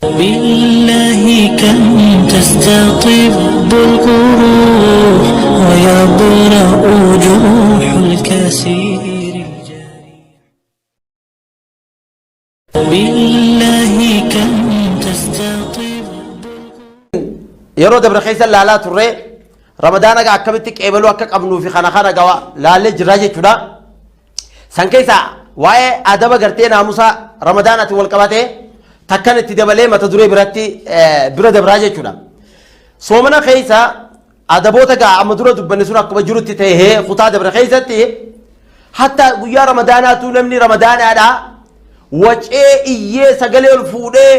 بالله كم تستطب الجروح ويبرأ جروح الكثير الجريح. بالله كم تستطب. Yeroo dabre keessa laalaa turre, Ramadaana gaa akkamitti qeebaluu akka qabnuu fi kana kana gawa laallee jirra jechuudha. San keessa waa'ee adaba gartee naamusa Ramadaanaatti wal qabatee takkan itti dabalee mata duree biratti bira dabraa jechuudha. Soomana keessa adaboota gaa amma dura dubbanne sun akkuma jirutti ta'ee, kutaa dabre keessatti hatta guyyaa Ramadaanaatu namni Ramadaanaadhaa wacee iyyee sagalee ol fuudhee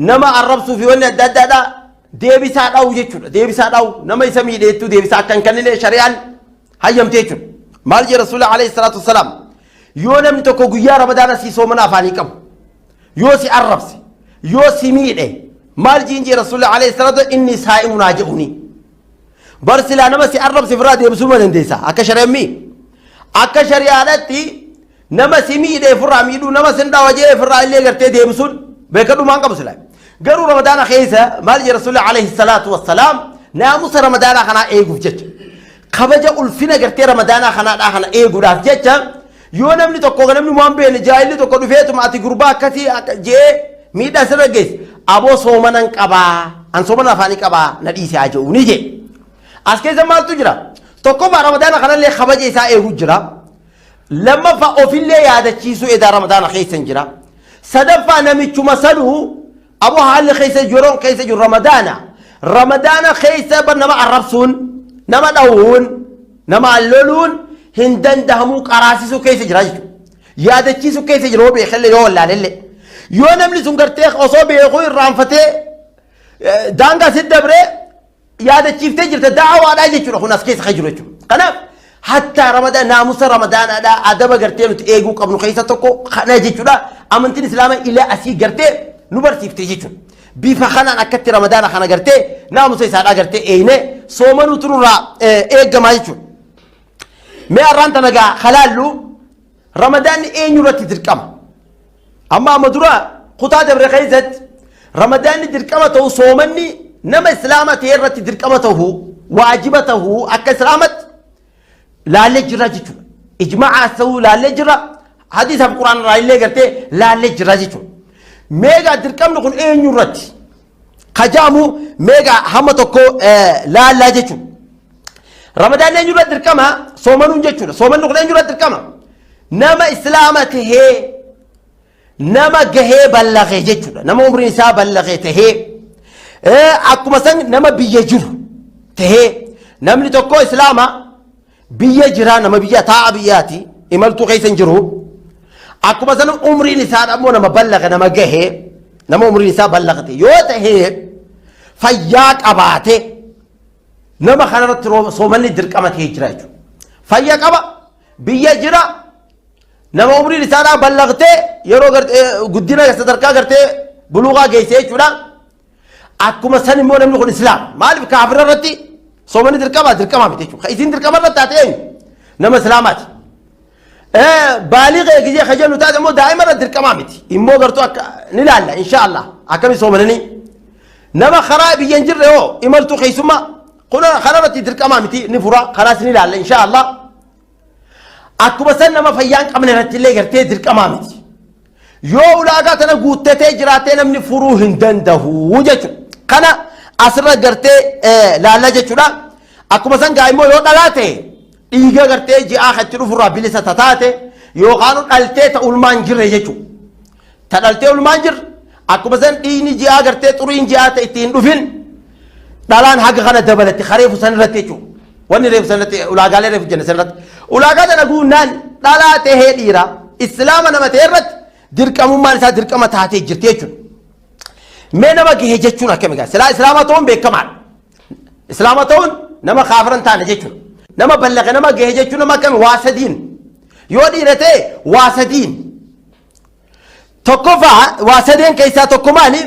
nama arrabsuu fi wanni adda addaadhaa deebisaa dha'u jechuudha. Deebisaa dha'u, nama isa miidheettuu deebisaa akka hin kennine shari'aan hayyamte jechuudha. Maal jedha Rasuulli alayhi salaatu wassalaam? Yoo namni tokko guyyaa Ramadaana si soomana afaanii qabu, yoo si arrabse, yoo si miidhe, maal jiin jee Rasuulli alayhi salaatu? Inni saa'imun haa jedhuni. Bar silaa nama si arrabse ofirraa deebisuu ma dandeessa akka shari'ammi? Akka shari'aadhatti nama si miidhe ofirraa miidhuu, nama sin dhawa jee ofirraa illee gartee deebisuun beekadhumaan qabu silaa. Garuu Ramadaana keessa maal jedha Rasuulli alayhi salaatu wassalaam? Naamusa Ramadaanaa kanaa eeguuf jecha, kabaja ulfina gartee Ramadaanaa kanaadhaa kana eeguudhaaf jecha, yoo namni tokko, namni waan beekne, jaahilli tokko dhufeetuma ati gurbaa akkasii jee miidhaa sirra geesse, aboo soomanan qabaa, an soomana afaanii qabaa, na dhiise haa jedhu ni jee. As keessa maaltu jira? Tokkoffaa, Ramadaana kanallee kabaja isaa eeguu jira. Lammaffaa, ofillee yaadachiisuu edaa Ramadaana keessa hin jira. Sadaffaa, namichuma sanuu aboo haalli keessa yeroon keessa jiru Ramadaana. Ramadaana keessa bar nama arrabsuun, nama dhawuun, nama loluun hin dandahamuu, qaraasisuu keessa jira jechuudha. Yaadachiisuu keessa jira yoo beekellee, yoo wallaalellee. Yoo namni sun gartee osoo beekuu irraanfatee daangaa si dabree yaadachiiftee jirta, da'awaadhaa jechuudha kun as keessa kan jiru jechuudha. Kanaaf hatta Ramadaan, naamusa Ramadaanaadhaa, adaba gartee nuti eeguu qabnu keessa tokko kana jechuudha. Amantiin Islaamaa ilaa asii gartee nu barsiifte jechuudha. Bifa kanaan akkatti Ramadaana kana gartee naamusa isaadhaa gartee eegne soomanuutu nurraa eeggamaa jechuudha. Mee har'aan tana gaa halaallu, Ramadaanni eenyu irratti dirqama? Amma dura kutaa dabre keessatti Ramadaanni dirqama ta'u, soomanni nama Islaama ta'e irratti dirqama ta'u, waajiba ta'u akka Islaamatti laallee jira jechuudha. Ijma'aa ta'uu laallee jira. Hadiisaaf Quraan irraa illee gartee laallee jira jechuudha. Meegaa dirqamni kun eenyu irratti? Kajaamu meegaa hamma tokko laallaa jechuudha. Ramadaan eenyu irratti dirqama? Soomanuun jechuudha. Soomanni kun eenyu irratti dirqama? Nama Islaama tahee, nama gahee ballaqee jechuudha. Nama umriin isaa ballaqee tahee, akkuma san nama biyya jiru tahee, namni tokko Islaama biyya jira, nama biyya taa'a biyyaati, imaltuu keessa hin jiru. Akkuma san umriin isaa ammoo nama ballaqe, nama gahee, nama umriin isaa ballaqate yoo tahee, fayyaa qabaate, nama kanarratti soomanni dirqama ta'ee jira jechuudha. Fayyaa qaba, biyya jira, nama umriin isaadhaa ballaqtee yeroo guddina sadarkaa gartee buluuqaa geesse jechuudha. Akkuma san immoo namni kun Islaam. Maaliif kaafira irratti soomanni dirqama dirqama miti jechuudha. Isin dirqama irratti taate eenyu? Nama Islaamaati. Baaliqa gisee ka jennu taate immoo daa'ima irratti dirqamaa miti. Immoo gartuu akka ni laalla insha Allah akkami soomananii. Nama karaa biyya hin jirre hoo, imaltuu keessummaa kun kanarratti dirqamaa miti, ni fura, kanaas ni laalla insha Allah. Akkuma san nama fayyaa hin qabne irratti illee gartee dirqamaa miti. Yoo ulaagaa tana guuttatee jiraatee namni furuu hin danda'u jechuudha. Kana asirra gartee laalla jechuudha. Akkuma san gaa immoo yoo dhalaa ta'e, dhiiga gartee ji'aa kan itti dhufurraa bilisa taate, yookaan dhaltee ta ulmaan jirre jechuudha. Ta dhaltee ulmaan jirre, akkuma san dhiigni ji'aa gartee xuriin ji'aa ta'e itti hin dhufin, dhalaan haga kana dabalatti kareefu san irratti jechuudha. Wanni reefu san irratti, ulaagaalee reefu jenne san irratti. Ulaagaa tana guunnaan dhalaa tahee dhiira Islaama nama ta'e irratti dirqamummaan isaa dirqama taatee jirti jechuudha. Mee nama gahe jechuun akkami gaa? Silaa Islaama ta'uun beekamaadha. Islaama ta'uun nama kaafira hin taane jechuudha. Nama ballaqe, nama gahe jechuun nama akkami? Waa sadiin. Yoo dhiira ta'e waa sadiin. Tokkoffaa, waa sadeen keessaa tokko maali?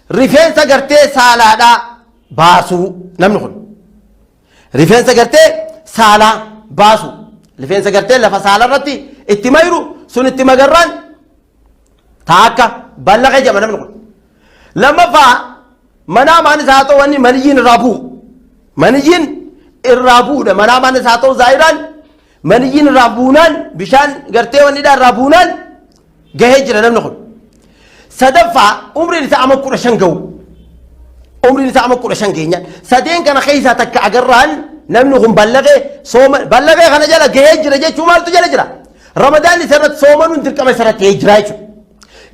Rifeensa gartee saalaadhaa baasuu namni kun. Rifeensa gartee saalaa baasuu. Rifeensa gartee lafa saala irratti itti mayru sun itti magarraan taakka ballaqee jedhama namni kun. Lammaffaa, manaamaanis haa ta'u wanni maniyyiin irraa bu'u. Maniyyiin irraa bu'uudha. Manaamaanis haa ta'u zaahiraan maniyyiin irraa buunaan, bishaan gartee wannidhaa irraa buunaan gahee jira namni kun. Sadaffaa, umriin isaa ama 15 ga'u. Umriin isaa ama 15 geenyaan. Sadeen kana keessaa takka agarraan namni kun ballaqee sooma ballaqee kana jala gahee jira jechuun maaltu jala jira? Ramadaan isa irratti soomanuun dirqama isa irratti ta'ee jira jechuudha.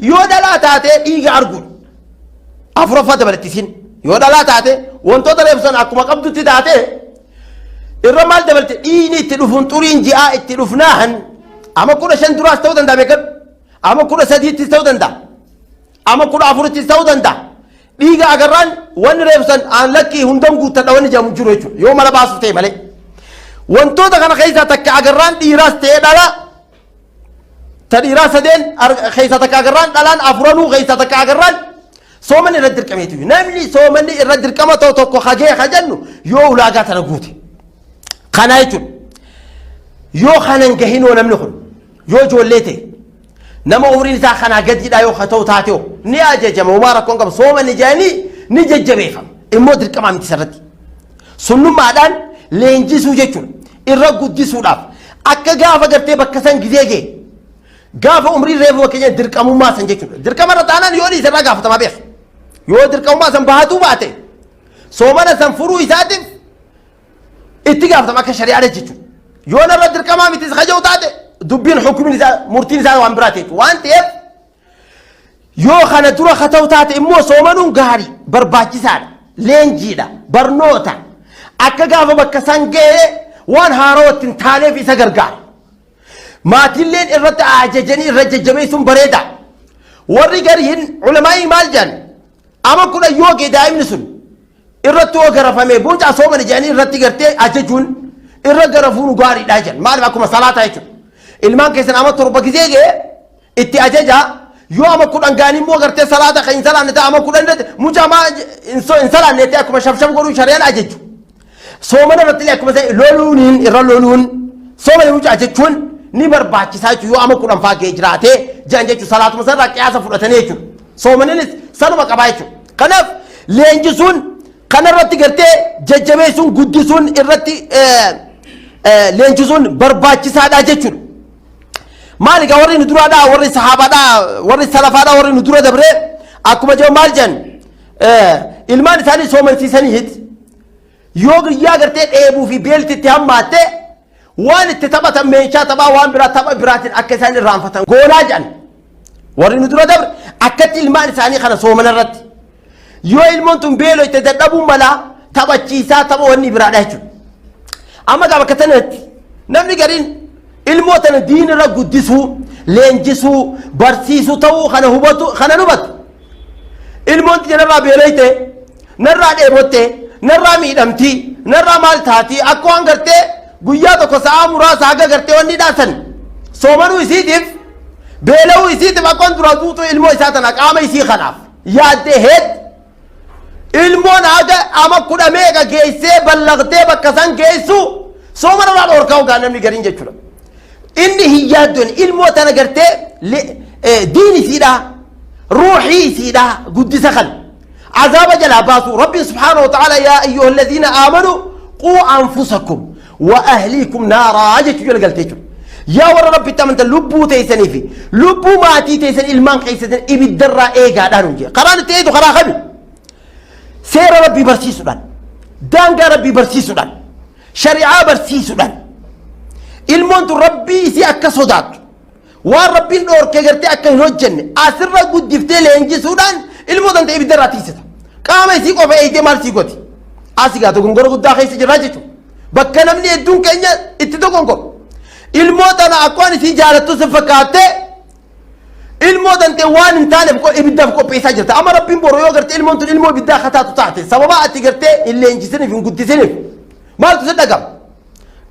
Yoo dhalaa taatee dhiiga arguudha. Afuraffaa dabalatti isin. Yoo dhalaa taate wantoota reebsan akkuma qabdutti taate irra maal dabalte? Dhiigni itti dhufuun, xuriin ji'aa itti dhufnaan, ama 15 duraas ta'uu danda'a beekadhu. Ama 13ttis ta'uu danda'a. Ama 14ttis ta'uu danda'a. Dhiiga agarraan wanni reebsan aan lakkii hundan guuttadha wanni jedhamu jiru jechuudha. Yoo mala baasuuf ta'e malee. Wantoota kana keessaa takka agarraan dhiiraas ta'ee dhala, ta dhiiraa sadeen keessaa takka agarraan, dhalaan afuranuu keessaa takka agarraan soomanni irra dirqameetu. Namni soomanni irra dirqama ta'u tokko hagee ka jennu yoo ulaagaa tana guute. Kana jechuudha. Yoo kanan gahinoo, namni kun yoo ijoollee ta'e, nama umriin isaa kanaa gadiidha yoo haa ta'u taatee, ni ajajama, homaa rakkoon qabu. Soomanni jedhanii ni jajjabeeffama, immoo dirqamaa miti sirriitti. Sunnummaadhaan leenjisuu jechuudha. Irra guddisuudhaaf akka gaafa gartee bakka san gizee ga'e, gaafa umriin reefu fakkeenya dirqamummaa san jechuudha. Dirqama irra taanaan yoo dhiise irraa gaafatamaa beeka. Yoo dirqamummaa san bahatuu baate, soomana san furuu isaatiif itti gaafatama akka shari'aadha jechuudha. Yoo narra dirqamaa miti kaja'u taate, dubbiin hukumiin isaa, murtiin isaa waan biraa ta'e waan ta'eef, yoo kana dura ka ta'u taate immoo soomanuun gaarii barbaachisaadha. Leenjiidha, barnoota. Akka gaafa bakka san ga'ee waan haarawaa ittiin taaneef isa gargaara. Maatiilleen irratti ajajanii irra jajjabeessuun bareeda. Warri gariin ulamaa'ii maal jedhan? Ama 10 yoo ga'e daa'imni sun irratti yoo garafame, buucaa soomani jedhanii irratti gartee ajajuun, irra garafuun gaariidha jedhan. Maaliif? Akkuma salaataa jechuudha. Ilmaan keessan ama 7 gizee ga'e itti ajaja. Yoo ama 10 ga'anii immoo gartee salaata kan hin salaanne ta'a, ama 10 irratti mucaa maa hin salaanne jettee akkuma shafshaf godhuu shari'aan ajaju. Soomana irratti illee akkuma loluuniin irra loluun soomani mucaa jechuun ni barbaachisaa jechuudha, yoo ama 10 faa ga'e jiraatee jedhan jechuudha. Salaatuma sanarraa qiyaasa fudhatanii jechuudha. Soomaninis sanuma qabaa jechuudha. Kanaaf leenjisuun kanarratti gartee jajjabeessuun, guddisuun, irratti leenjisuun barbaachisaadha jechuudha. Maali egaa warri nu duraadhaa, warri sahaabaadhaa, warri salafaadhaa, warri nu dura dabree akkuma jiru maal jedhan? Ilmaan isaanii soomansiisaniit yoo guyyaa gartee dheebuu fi beelti itti hammaatte, waan itti taphatan meeshaa taphaa waan biraa tapha biraatiin akka isaan irraanfatan goonaa jedhan. Warri nu dura dabre akkatti ilmaan isaanii kana soomana irratti yoo ilmoon tun beeloo itti dadhabuun malaa taphachiisaa tapha wanni biraadha jechuudha. Amma gaa bakka sanatti namni gariin ilmoo tana diin irra guddisuu, leenjisuu, barsiisuu ta'uu kana hubatu kana hubatu. Ilmoon tiyya narraa beeloyte, narraa dheebotte, narraa miidhamti, narraa maal taati, akka waan gartee guyyaa tokko sa'aa muraasa haga gartee wanni dhaasan soomanuu isiitiif, beela'uu isiitiif, akka waan duraa duutuu ilmoo isaa tana qaama isii kanaaf yaaddee heet ilmoon haga ama kudha meeqa geessee ballaqtee bakka san geessu soomana irraa dhoorkaa ogaa namni gariin jechuudha. Inni hin yaaddoon ilmoo tana gartee diin isiidhaa, ruuxii isiidhaa guddisa kan azaaba jalaa baasu. Rabbiin subhaanahu wa ta'ala "yaa ayyuha alladhiina aamanu quu anfusakum wa ahliikum naaraa" jechuu jala galtee jechuudha. Yaa warra Rabbitti amantan, lubbuu teessanii fi lubbuu maatii teessan, ilmaan keessan ibiddarraa eegaadhaan hin jedhe. Karaan itti eegdu karaa kami? Seera Rabbii barsiisuudhaan, daangaa Rabbii barsiisuudhaan, shari'aa barsiisuudhaan, ilmoon tun Rabbii isii akka sodaattu, waan Rabbiin dhoorkee gartee akka hin hojjenne asirra guddiftee leenjisuudhaan ilmoo tante ibiddarraa tiisita. Qaama isii qofa eegdee maal sii gooti? Asi gaa dogongora guddaa keessa jirraa jechuudha. Bakka namni hedduun keenya itti dogongoru. Ilmoo tana akkaan isii jaalattu si fakkaattee ilmoo tante waan hin taaneef ibiddaaf qopheessaa jirta. Amma Rabbiin boru yoo gartee ilmoon tun ilmoo ibiddaa akka taatu taate, sababa ati gartee hin leenjisiniif, hin guddisiniif, maaltu si dhagama?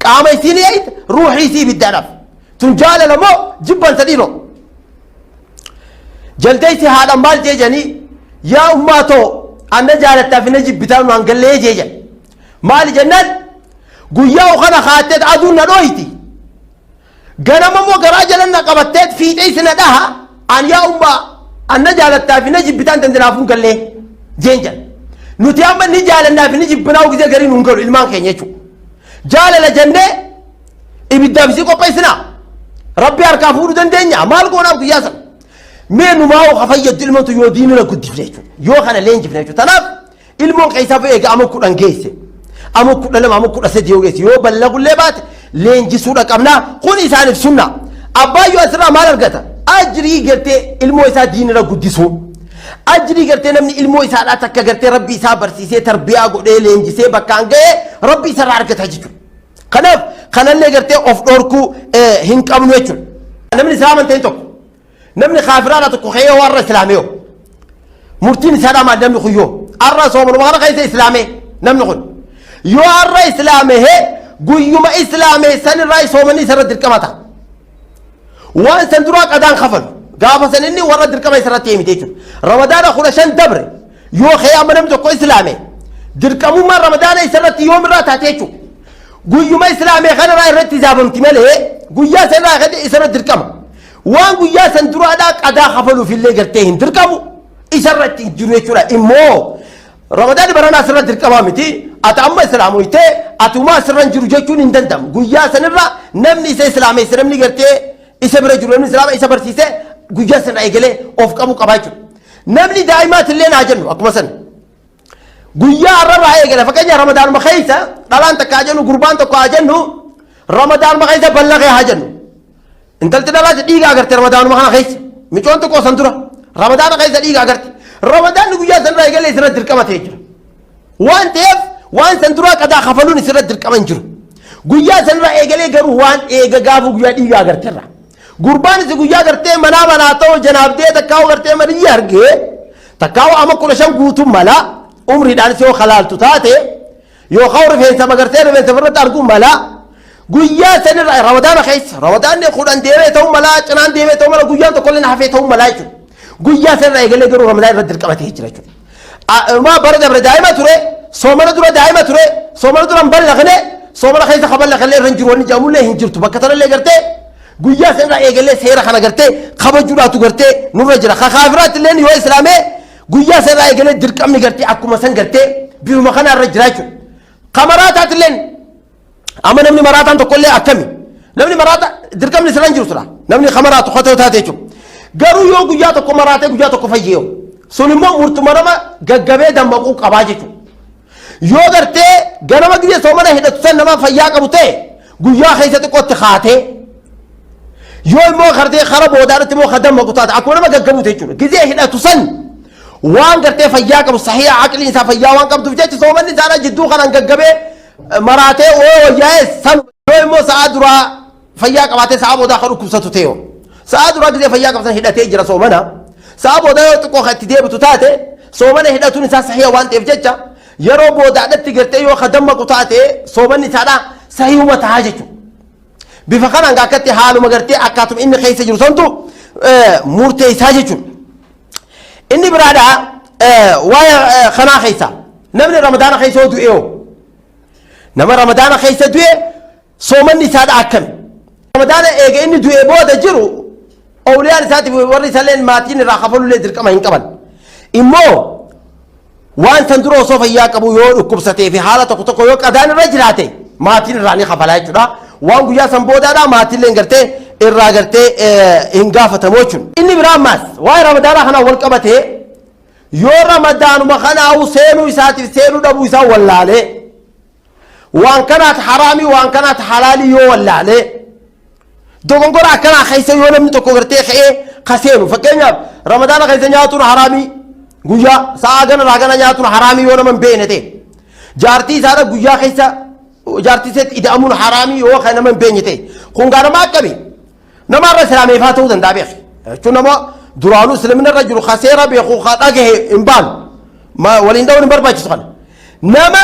Qaama isii ni eeyita, ruuxii isii ibiddaadhaaf. Tun jaalala moo jibbansa dhiiroo? Jaldeessi haadha maal jee jedhanii, "Yaa ummaa too, anna jaalattaaf na jibbitaa nu hangallee" jee jedhan. Maali jennaan, "Guyyaa kana kaatteet aduun na dhooyti. Ganama immoo garaa jala na qabatteet fiixee isi na dhaha. An yaa ummaa Anna jaalattaa fi na jibbitaan dandanaafuu hin gallee jeen jedha. Nuti amma ni jaalannaa fi ni jibbinaa gisee garii nuun galu ilmaan keenya jechuudha. Jaalala jennee ibiddaaf isii qopheessinaa. Rabbi harkaa fuudhuu dandeenya maal goonaaf guyyaa sana. Mee numaa ha fayyaddu ilmoon yoo diinina guddifne jechuudha. Yoo kana leenjifne jechuudha. Tanaaf ilmoon keessaa fe'ee egaa amma 10 geesse. Amma 12 amma 13 yoo geesse yoo ballagullee baate leenjisuudha qabnaa kun isaaniif sunna. Abbaan yoo asirraa maal argata? Ajrii gartee ilmoo isaa diinirra guddisuu. Ajrii gartee namni ilmoo isaadhaa takka gartee rabbi isaa barsiisee tarbiyaa godhee leenjisee bakkaan ga'ee rabbi isarraa argata jechuudha. Kanaaf kanallee gartee of dhorkuu hin qabnu jechuudha. Namni islaama hin ta'in tokko namni kaafiraadha tokko ka'ee warra islaamee hoo murtiin isaadhaa maal namni kun yoo arra soomanuma kana keessa islaamee namni kun yoo arra islaamee guyyuma islaamee sanirraa soomanni isarra dirqama ta'a. Waan san duraa qadaan kafalu gaafa san inni warra dirqama isarratti himite jechuudha. Ramadaana 15 dabre yoo ka'ee amma namni tokko islaame dirqamummaan ramadaana isarratti yoomirraa taate jechuudha. Guyyuma islaamee kanarraa irratti hisaabamti malee guyyaa sanirraa isarra dirqama. Waan guyyaa san duraadhaa qadaa kafaluuf illee gartee hin dirqamu isarratti hin jiru jechuudha. Immoo ramadaanni baranaa asirra dirqamaa miti. Ati amma islaamoytee atumaa asirra hin jiru jechuun hin danda'amu. Guyyaa sanirra namni isa islaameesse namni gartee isa bira jiru namni islaama isa barsiise guyyaa sanirra eegalee of qabu qabaa jechuudha. Namni daa'imaatillee naa jennu akkuma sana. Guyyaa har'arraa eegale fakkeenya ramadaanuma keessa dhalaan takka haa jennu gurbaan tokko haa jennu ramadaanuma keessa ballaqee haa jennu. Intalti dhalaati dhiiga agarte ramadaanuma kana keessa micoon xiqqoo san dura ramadaana keessa dhiiga agarte ramadaanni guyyaa sanirraa eegalee isirra dirqama ta'ee jira. Waan ta'eef waan san duraa qadaa kafaluun isirra dirqama hin jiru. Guyyaa sanirraa eegalee garuu waan eega gaafa guyyaa dhiiga agarterra. Gurbaan isi guyyaa gartee manaa manaa ta'u janaabdee takkaa'u gartee maniyyi argee takkaa'u ama 15 guutuu mala umriidhaan si yoo kalaaltu taate yookaan rifeensa magartee rifeensa irratti arguu mala guyyaa sanirra ramadaana keessa ramadaanni 10 deemee ta'uu mala cinaan deemee ta'uu mala guyyaan tokkollee hafee ta'uu mala jechuudha. Guyyaa sanirra eegalee garuu ramadaan irratti dirqamatee jira jechuudha. Maa bara dabre daa'ima ture soomana dura daa'ima ture soomana dura hin ballaqne soomana keessa ka ballaqallee irra hin jiru wanni jedhamullee hin jirtu bakka tanallee gartee guyyaa sanirraa eegalee seera kana gartee kabajuudhaatu gartee nurra jira. Ka kaafiraatti illee yoo islaamee guyyaa sanirraa eegalee dirqamni gartee akkuma san gartee bifuma kana irra jira jechuudha. Ka maraataatti illee amma namni maraataan tokkollee akkami namni maraata dirqamni sirra hin jiru sira namni ka maraatu kotoo taate jechuudha. Garuu yoo guyyaa tokko maraatee guyyaa tokko fayyee sun immoo murtuma nama gaggabee dammaquu qabaa jechuudha. Yoo gartee ganama gizee soomana hidhatu san nama fayyaa qabu ta'e guyyaa keessa xiqqootti kaatee yoo immoo gartee kara boodaadhatti immoo ka dammaqu taate akkuma nama gaggabuute jechuudha. Gizee hidhatu san waan gartee fayyaa qabu sahiha aqliin isaa fayyaa waan qabduuf jecha soomanni isaadha jidduu kanaan gaggabee maraatee oo wayyaa'ee san yoo immoo sa'aa duraa fayyaa qabaatee sa'aa boodaa kan dhukkubsatu ta'e sa'aa duraa gizee fayyaa qabsan hidhatee jira soomana sa'aa boodaa yoo xiqqoo kan itti deebitu taate soomana hidhatuun isaa sahiha waan ta'eef jecha yeroo boodaadhatti gartee yoo ka dammaqu taate soomanni isaadha sahihuma tahaa jechuudha. Bifa kanaan akkatti haaluma gartee akkaatuma inni keessa jiru santu murteessaa jechuudha. Inni biraadha waa'ee kanaa keessa namni ramadaana keessa yoo du'e hoo nama ramadaana keessa du'e soomanni isaadha akkami? Ramadaana eega inni du'e booda jiru awliyaan isaatiif warri isalleen maatiin irraa kafalullee dirqama hin qaban. Immoo waan san dura osoo fayyaa qabu yoo dhukkubsatee fi haala tokko tokko yoo qadaan irra jiraate maatiin irraa ni kafalaa jechuudha. Waan guyyaa san boodaadha maatiillee gartee irraa gartee hin gaafatamu jechuudha. Inni biraa ammaas waa'ee ramadaanaa kanaan wal qabatee yoo ramadaanuma kanaa'u seenuu isaatiif seenuu dhabuu isaa wallaalee waan kanaat haraamii waan kanaat halaalii yoo wallaalee dogongora akkanaa keessa yoo namni tokko gartee ka'ee ka seenu fakkeenyaaf ramadaana keessa nyaatuun haraamii guyyaa sa'aa gana irraa gana nyaatuun haraamii yoo nama hin beekne ta'e jaartii isaadha guyyaa keessa jaartii isaatti ida'amuun haraamii yoo kan nama hin beekne ta'e kun gaa nama akkami nama irra islaameefaa ta'uu danda'a beek jechuun nama duraanuu islaamina irra jiru ka seera beeku ka dhagahe hin baanu waliin dha'uun hin barbaachisu kana nama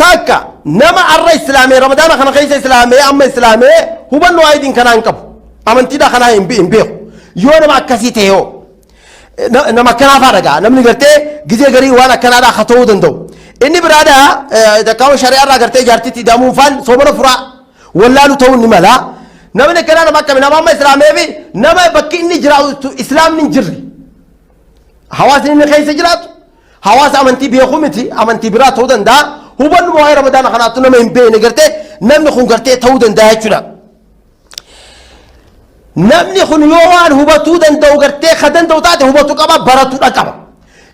takka nama arra islaamee ramadaana kana keessa islaamee amma islaamee hubannoo ayidiin kanaa hin qabu amantiidha kanaa hin beeku yoo nama akkasii ta'e hoo nama akkanaa faa dhagaa namni gartee gizee garii waan akkanaadhaa haa ta'uu danda'u inni biraadhaa takkaawwan shari'aa irraa gartee jaartitti hidhamuun faan soomana furaa wallaalu ta'uu ni mala namni akkanaa nama akkami nama amma islaamee fi nama bakki inni jiraatu islaamni hin jirre. Hawaasni inni keessa jiraatu hawaasa amantii beeku miti, amantii biraa ta'uu danda'a. Hubannuma waa'ee Ramadaana kanaattu nama hin beekne gartee namni kun gartee ta'uu danda'a jechuudha. Namni kun yoo waan hubatuu danda'u gartee ka danda'u taate hubatu qaba, baratuudha qaba.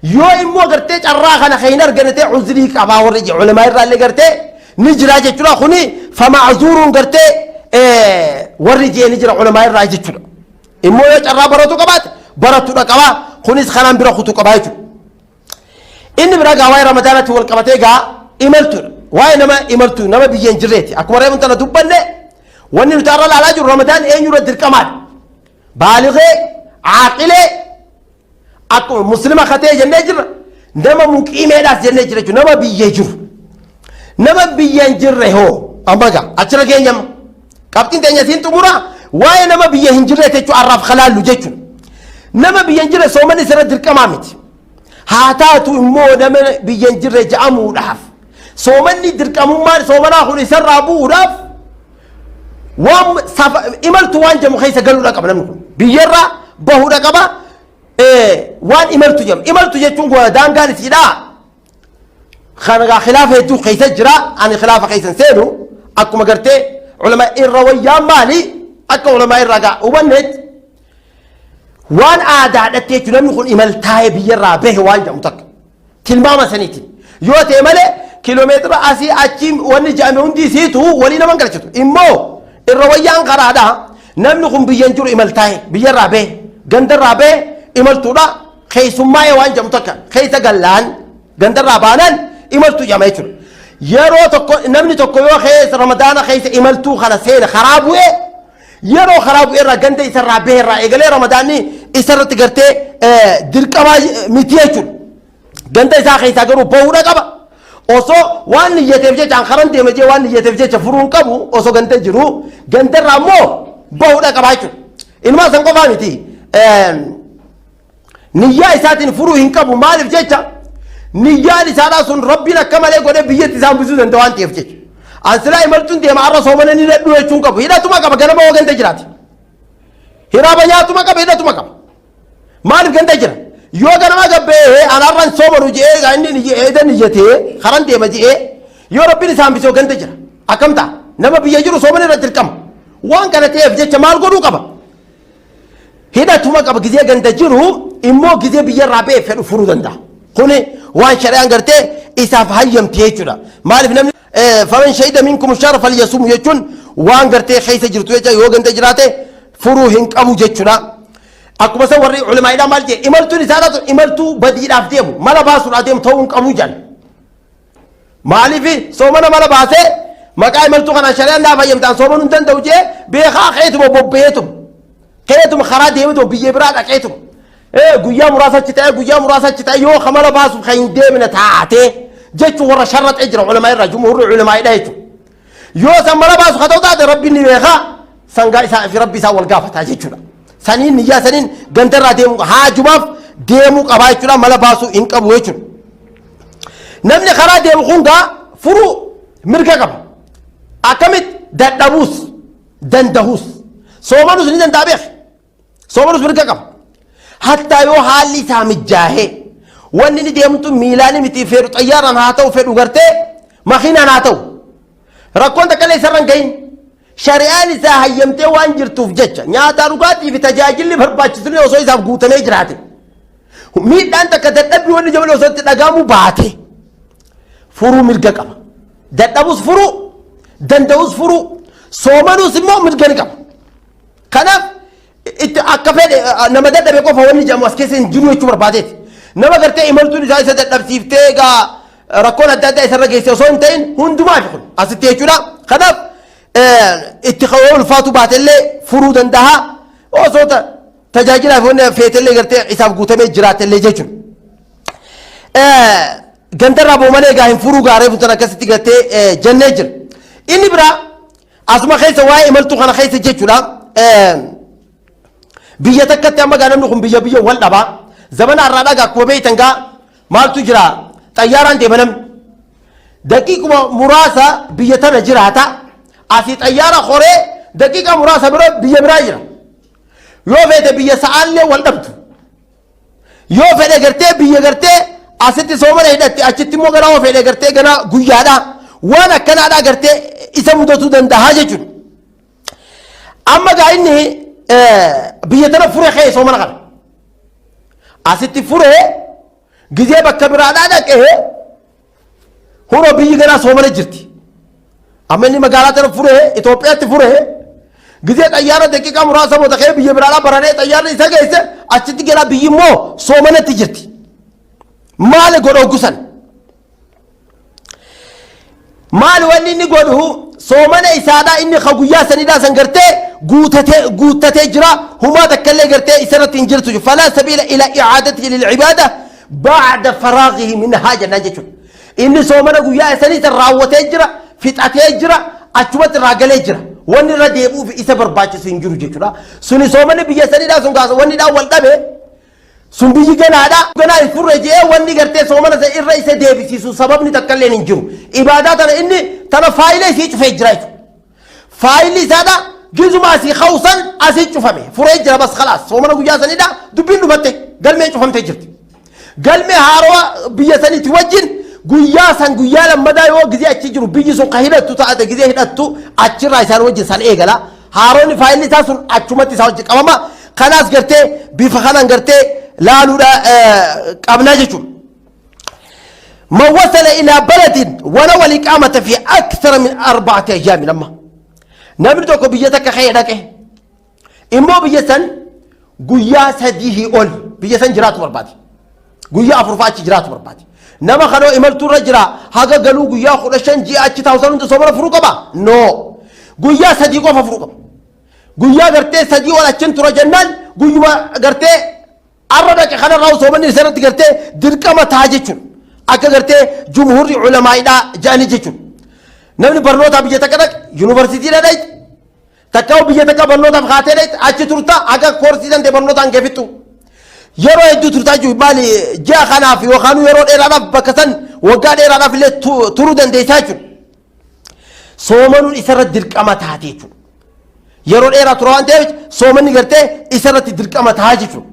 Yoo immoo gartee carraa kana kan hin arganne ta'e uzrii qabaa warri ulamaa irraa illee gartee ni jira jechuudha. Kuni fama'zuuruun gartee warri jee ni jira ulamaa irraa jechuudha. Immoo yoo carraa baratu qabaate baratuudha qaba. Kunis kanaan bira kutuu qaba jechuudha. Inni biraa gaa waa'ee Ramadaanatti wal qabatee gaa imaltuudha. Waa'ee nama imaltuu nama biyya hin jirreeti. Akkuma reefu tana dubbanne, wanni nuti har'a ilaalaa jirru Ramadaan eenyurra dirqamaadha. Baalighee, caaqilee, akkuma muslima katee jennee jirra. Nama muqiimeedhaas jennee jira jechuudha. Nama biyya jiru. Nama biyya hin jirre hoo amma gaa achirra geenya amma. Qabxiin teenya siin xumura waa'ee nama biyya hin jirre jechuudha har'aaf kalaallu jechuudha. Nama biyya hin jirre soomanni isirra dirqamaa miti. Haa taatu immoo nama biyya hin jirre ja'amuudhaaf soomanni dirqamummaan soomanaa kun isarraa bu'uudhaaf waan imaltu waan jedhamu keessa galuudha qaba namni kun. Biyyarraa bahuudha qaba. Waan imaltu jedhamu. Imaltu jechuun daangaan isiidhaa. Kana gaa khilaafa hedduu keessa jira. Ani khilaafa keessa hin seenu. Akkuma gartee ulama irra wayyaan maali? Akka ulamaa irraa gaa hubanneetti waan aadaadhatti jechuun namni kun imaltaa'ee biyyarraa bahe waan jedhamu takka. Tilmaama saniitiin. Yoo ta'e malee kiiloomeetira asii achi wanni jedhame hundi isiitu walii nama hin galchitu. Immoo irra wayyaan karaadha. Namni kun biyya hin jiru imaltaa'ee biyyarraa bahe gandarraa bahe imaltuudha. Keessummaa'ee waan jedhamu takka keessa gallaan gandarraa baanaan imaltuu jedhama jechuudha. Yeroo tokko namni tokko yoo keessa Ramadaana keessa imaltuu kana seene karaa bu'ee, yeroo karaa bu'ee irraa ganda isarraa bahe irraa eegalee Ramadaanni isarratti gartee dirqamaa miti jechuudha. Ganda isaa keessaa garuu bahuudha qaba. Osoo waan niyyateef jecha an karan deema jee waan niyyateef jecha furuu hin qabu, osoo ganda jiru gandarraa immoo bahuudha qaba jechuudha. Inumaa san qofaa miti. Niyyaa isaatiin furuu hin qabu, maaliif jecha niyyaan isaadhaa sun Rabbiin akka malee godhee biyyatti isaan busuu danda'a waan ta'eef jecha. An silaa imaltuun deema, har'a soomana ni hidhadhu jechuun qabu. Hidhatuma qaba ganama hoo ganda jiraate. Hiraaba nyaatuma qaba, hidhatuma qaba. Maaliif ganda jira? Yoo ganama gabbee an har'an soomanu je'ee inni eeda niyyatee karan deema je'ee yoo Rabbiin isaan bisoo ganda jira. Akkam ta'a? Nama biyya jiru soomana irra dirqama. Waan kana ta'eef jecha maal godhuu qaba? Hidhatuma qaba gizee ganda jiru, immoo gizee biyyarraa ba'e fedhu furuu danda'a. Kuni waan shari'aan gartee isaaf hayyamte jechuudha. Maaliif namni faman shahida minkum shahra falyasum jechuun waan gartee keessa jirtu jecha yoo ganda jiraate furuu hin qabu jechuudha. Akkuma san warri ulamaa'idhaa maal jedhe, imaltuun isaadhaa imaltuu badiidhaaf deemu mala baasuudhaaf deemu ta'uu hin qabu jedhan. Maaliif soomana mala baasee maqaa imaltuu kanaan shari'aan naaf hayyamtaan soomanuu hin danda'u jee beekaa keetuma bobbeetuma keetuma karaa deemetuma biyya biraa dhaqeetuma guyyaa muraasa achi ta'e, guyyaa muraasa achi ta'e yoo kamala baasuuf kan hin deemne taate jechuun warra sharraxee jira ulamaa irraa, jumhuurri ulamaa'idha jechuudha. Yoo san mala baasu ka ta'u taate Rabbi ni beekaa, sangaa isaa fi Rabbi isaa wal gaafataa jechuudha. Saniin niyyaa saniin gandarraa deemuu haajumaaf deemuu qabaa jechuudha, mala baasuu hin qabu jechuudha. Namni karaa deemu kun gaa furuu mirga qaba. Akkamitti? Dadhabuus dandahus soomanus ni danda'a beek. Soomanus mirga qaba. Hattaa yoo haalli isaa mijaahee wanni inni deemtu miilaan miti, fedhu xayyaaraan haa ta'u, fedhu gartee makiinaan haa ta'u, rakkoon takka illee isarra hin gahin, shari'aan isaa hayyamtee waan jirtuuf jecha nyaataa dhugaatii fi tajaajilli barbaachisu osoo isaaf guutamee jiraate, miidhaan takka dadhabbii wanni jabalee osoo itti dhagahamuu baate furuu mirga qaba. Dadhabus furuu, danda'us furuu, soomanuus immoo mirga ni qaba. Kanaaf itti akka fedhe nama dadhabe qofa wanni jedhamu as keessa hin jiru jechuu barbaadeeti. Nama gartee imaltuun isaa isa dadhabsiiftee egaa rakkoon adda addaa isarra geesse osoo hin ta'in hundumaaf kun asitti jechuudha. Kanaaf itti ka'uu ulfaatu baatellee furuu danda'a. Osoo tajaajilaaf wanni feetellee gartee isaaf guutamee jiraatellee jechuudha. Gandarraa boo malee egaa hin furuu gaaree buntan akkasitti gartee jennee jira. Inni biraa asuma keessa waa'ee imaltuu kana keessa jechuudha. Biyya takkatti amma gaa namni kun biyya biyya wal dhabaa. Zamana har'aa dhagaa akkuma beektan gaa maaltu jira, xayyaaraan deema namni. Daqiiquma muraasa biyya tana jiraata. Asii xayyaara koree daqiiqa muraasa bira biyya biraa jira. Yoo feete biyya sa'aallee wal dhabdu. Yoo fedhe gartee biyya gartee asitti soomana hidhatte, achitti immoo ganaa yoo fedhe gartee ganaa guyyaadha. Waan akkanaadhaa gartee isa mudatuu danda'a jechuudha. Amma gaa inni biyya tana fure ka'e soomana kana. Asitti furee gizee bakka biraadhaa dhaqee hunoo biyyi ganaa soomana jirti. Amma inni magaalaa tana furee Itoophiyaatti furee gizee xayyaara daqiiqaa muraasa booda ka'ee biyya biraadhaa baranee xayyaarri isa geesse, achitti ganaa biyyi immoo soomanatti jirti. Maali godha hoggusan? Maali wanni inni godhu? Soomana isaadhaa inni ka guyyaa sanidhaa san gartee guutatee guuttatee jira, humaa takkallee gartee isarratti hin jirtu. Falaa sabiila ila i'aadatihi lilcibaada ba'da faraagihi minhaa jennaan jechuudha. Inni soomana guyyaa sanii san raawwatee jira, fixatee jira, achumatti irraa galee jira. Wanni irra deebi'uuf isa barbaachisu hin jiru jechuudha. Suni soomanni biyya sanidhaa sun gaasa wanni dhaa wal dhabe sun biyyi ganaadha. Ganaa hin furre je'ee wanni gartee soomana san irra isa deebisiisu sababni takka illee hin jiru. Ibaadaa tana inni tana faayila isii cufee jira jechuudha. Faayilli isaadha gizuma asii ka'u san asii cufame furee jira, bas khalaas. Soomana guyyaa sanidha dubbiin dhumatte, galmee cufamtee jirti. Galmee haarawaa biyya saniiti wajjin guyyaa san guyyaa lammadaa yoo gizee achi jiru biyyi sun ka hidhattu taate, gizee hidhattu achirraa isaan wajjin san eegala. Haaroonni faayilli isaa sun achumatti isaa wajjin qabama. Kanaas gartee bifa kanaan gartee laaluudha qabnaa jechuudha. من وصل إلى بلد ونوى الإقامة في أكثر من 4 أيام، لما namni tokko biyya takka ka'ee dhaqe immoo biyya san guyyaa 3 ol biyya san jiraatu barbaade, guyyaa 4 fa'aa achi jiraatu barbaade, nama kanoo imaltuu irra jira, haga galuu guyyaa 15 ji'a achi taa'u san hunda soomana furuu qaba? No, guyyaa 3 qofa furuu qaba. Guyyaa gartee 3 ol achin tura jennaan, guyyuma gartee arra dhaqe kanarraa soomanni isarratti gartee dirqama ta'a jechuun akka gartee jumhurri culamaa'idhaa jedhanii jechuun. Namni barnootaaf biyya takka dhaqe, yuunivarsiitiidha dhaqe, takka biyya takka barnootaaf kaatee dhaqe, achi turta haga koorsii dandee barnootaan geefittu. Yeroo hedduu turtaa jiru maali, ji'a kanaaf yookaan yeroo dheeraadhaaf bakka san waggaa dheeraadhaaf illee turuu dandeessaa jechuudha. Soomanuun isarra dirqama taate jechuudha. Yeroo dheeraa tura waan ta'eef soomanni gartee isarratti dirqama ta'a jechuudha.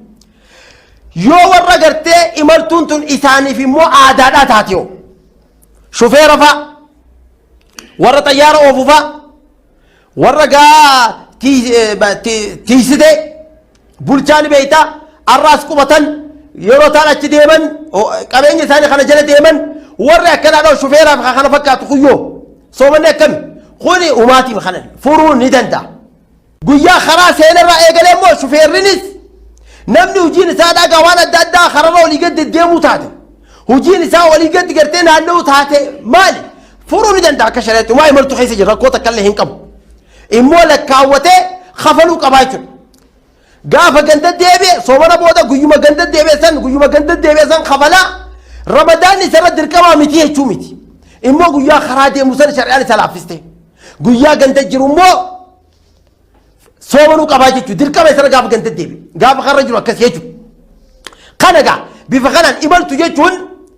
Yoo warra gartee imaltuun tun isaaniif immoo aadaadhaa taate yoo shufeera fa'a, warra xayyaara oofu fa'a, warra gaa tiisitee bulchaan beeytaa arraas qubatan, yeroo ta'an achi deeman, qabeenya isaanii kana jala deeman, warri akkanaadha shufeeraaf kana fakkaatu kuyyoo soomanni akkami kuni umaatiif kana furuu ni danda'a. Guyyaa karaa seenarraa eegalee immoo shufeerrinis namni hojiin isaa dhagaa waan adda addaa kararra olii gad deddeemuu taate, hojiin isaa olii gad gartee naanna'uu taate, maali furuu ni danda'a akka shari'aatti. Waa imaltu keessa jira, rakkoo takka illee hin qabu. Immoo lakkaawwatee kafaluu qabaa jechuudha. Gaafa ganda deebi'e soomana booda guyyuma ganda deebi'e san, guyyuma ganda deebi'e san kafalaa. Ramadaanni isarra dirqamaa miti jechuu miti. Immoo guyyaa karaa deemu san shari'aan isa laaffiste. Guyyaa ganda jiru immoo soomanuu qabaa jechuudha. Dirqama isarra gaafa ganda deebi'e. Gaafa karra jiru akkas jechuudha. Kana gaa bifa kanaan imaltu jechuun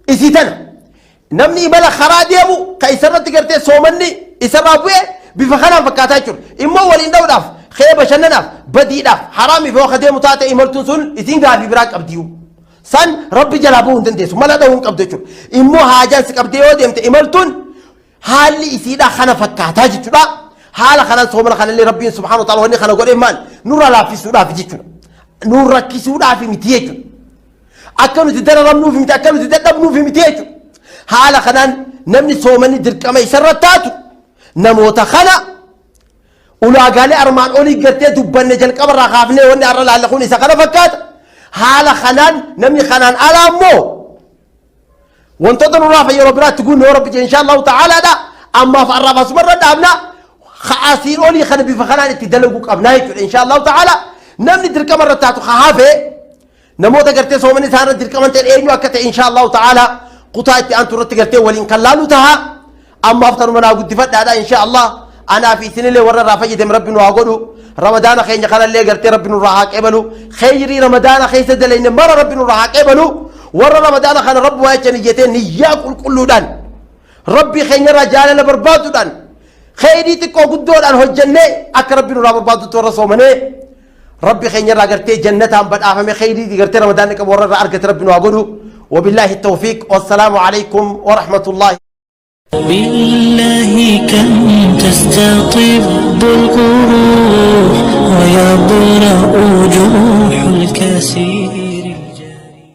isii tana. Namni imala karaa deemu ka isarratti gartee soomanni isarraa bu'e bifa kanaan fakkaataa jechuudha. Immoo waliin dha'uudhaaf, kee bashannanaaf, badiidhaaf, haraamiif yoo ka deemu taate, imaltuun sun isiin gaafii biraa qabdiyu. San rabbi jalaa bu'uu hin dandeessu. Mala dha'uu hin qabdu jechuudha. Immoo haajaan si qabdee yoo deemte, imaltuun haalli isiidhaa kana fakkaataa jechuudha. Haala kanaan soomana kanallee rabbiin subhaanahu wa ta'ala wanni kana godhee maal nurra laaffisuudhaaf jechuudha. Nu rakkisuudhaaf miti jechuudha. Akka nuti dararamnuuf miti, akka nuti dadhabnuuf miti jechuudha. Haala kanaan namni soomanni dirqama isarra taatu namoota kana ulaagaalee armaan olii gartee dubbanne jalqabarraa kaafnee wanni har'a laalle kun isa kana fakkaata. Haala kanaan namni kanaan alaa immoo wantoota nurraa yeroo biraatti guunne yoo rabbi jedhe insha Allahu ta'aalaadha. Ammaaf har'aaf asumarra dhaabna. Asiin olii kana bifa kanaan itti dalaguu qabnaa jechuudha insha Allahu ta'aala. Namni dirqama irra taatu hafe, namoota gartee soomani isaan irra dirqaman ta'e eenyu akka ta'e insha Allahu ta'aala kutaa itti aantu irratti gartee waliin kan laalu taha. Ammaaf tanuma naa guddifadhaadha insha Allah. Anaa fi isinillee warra irraa fayyadame rabbi nu haa godhu. Ramadaana keenya kanallee gartee rabbi nurraa haa qeebalu. Kheyrii ramadaana keessa dalayne mara rabbi nurraa haa qeebalu. Warra ramadaana kana rabbi waa jecha niyyatee niyyaa qulqulluudhaan rabbi keenyarraa jaalala barbaaduudhaan kheyrii xiqqoo guddoodhaan hojjennee akka rabbi nurraa barbaadutti warra soomanee Rabbi keenya irraa gartee jannataan badhaafame kheyrii gartee ramadaanni qabu warra irraa argate Rabbi nu haa godhu. Wabillaahi tawfiiq, wassalaamu alaikum warahmatullaahi. بالله كم تستطب القروح ويبرأ جروح الكثير الجاري.